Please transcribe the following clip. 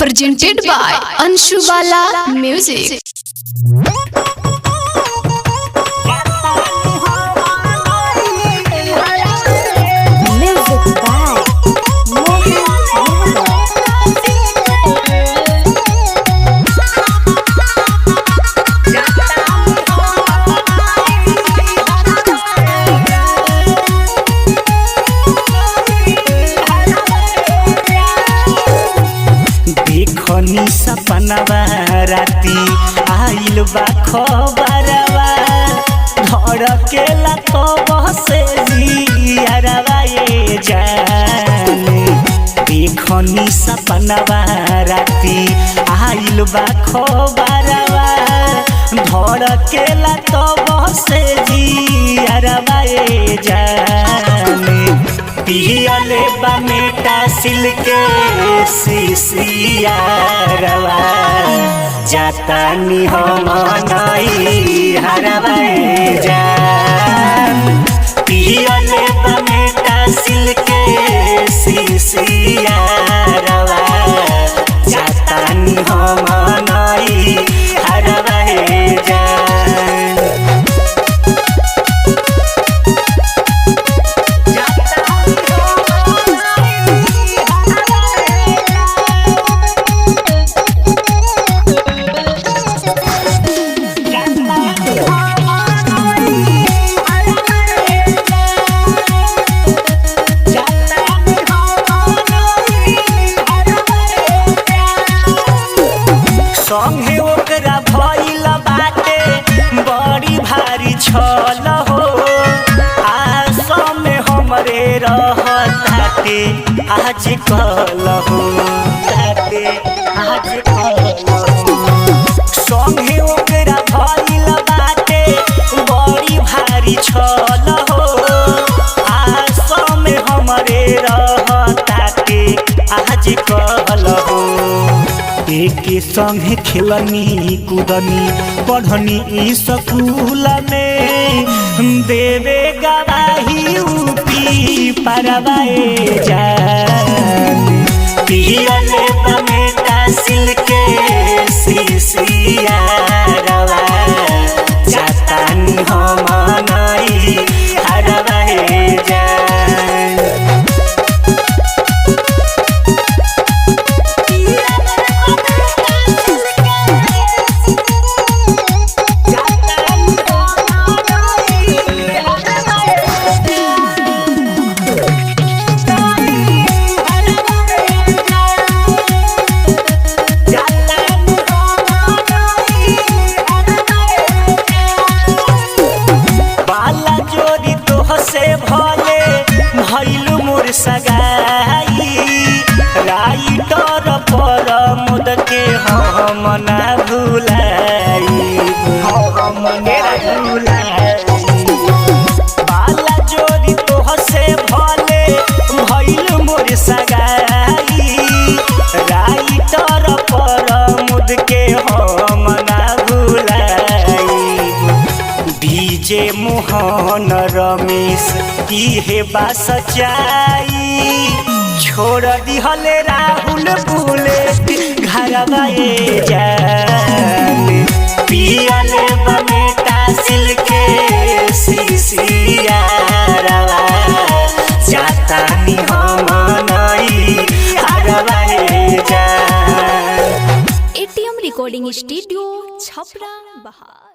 Presented by Anshu Bala Music. Music by Mohan Yadav. देखनी सपनवा राती आइल बा खबरवा धड़केला तो बसे जियरवा ये जाने। देखनी सपनवा राती आइल बा खबरवा धड़केला तो बसे जियरवा ये जाने। पियले बमेटा सिलके सिसियारवा जाता नि हम नई हरवा जान। पियले बमेटा सिलके सिसियारवा जाता नि हम नई हरवा जान। संगे ओकरा भइल बाटे बड़ी भारी छल हो, आस में हमरे रहताटे आज कल हो, ताटे आज कल हो। संगे ओकरा भइल बाटे बड़ी भारी छल हो, आस में हमरे रहताटे आज कल हो। एक संगे खेलनी कूदनी पढ़नी स्कूल में देवे गवाही उपी परवाए जान। पियले बमेटा सिलके सिसियारवा जाता नि हम नई हरवाए जान। बाला जोरी तोह से भले भइल मोर सगाई, राइटर पर मुद के हम ना भुलाई, हम ना भुलाई। बाला जोरी तोह से भले भइल मोर सगाई, राइटर पर मुद के हम ना भुलाई। डीजे मोहन रमेश इहे बा सच्चाई, छोड़ दिहले राहुल बुलेट घरवा ए जान। पियले बमेटा सिलके सिसियारवा जाता नि हम नई हरवा ए जान। ATM Recording Studio, Chhapra, Bahar.